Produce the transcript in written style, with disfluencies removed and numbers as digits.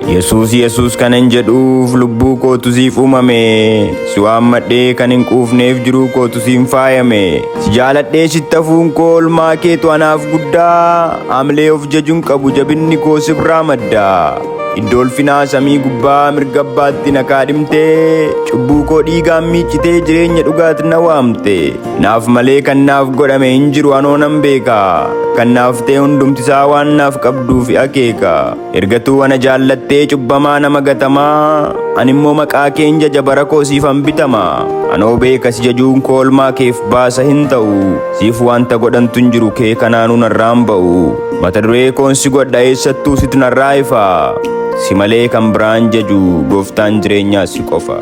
Yesuus Yesuus kanan jedhuuf lubbuu kootu siif uumame. Si waammadhee kan hin quufneef jiruu kootu siin faayame. Si jaaladhee sitti hafuun koo olmaa keetu anaaf guddaa. Hamilee of jajuun qabu jabinni koo si biraa madda. Iddoo ulfinaa samii gubbaa mirga abbaatti na kaadhimtee cubbuu koo dhiigaan miiccitee jireenya dhugaatti na waamte. Naaf malee kan naaf godhame hin jiru anoo nan beeka. Kan naaf ta'e hundumtisaa waan naaf qabduuf akeeka. Ergatuu ana jaallattee cubbamaa nama gatamaa ani immoo maqaa keen jaja bara koo siifan bitama. Anoo beeka si jajuun koo olmaa keef baasa hin ta'u. Siif wanta godhantu hin jiru kee kanaanuu narraan ba'u. Mata duree koon si godha eessattuu situ narraa ifa. Si malee kan biraan jaju gooftaan jireenyaa si qofa.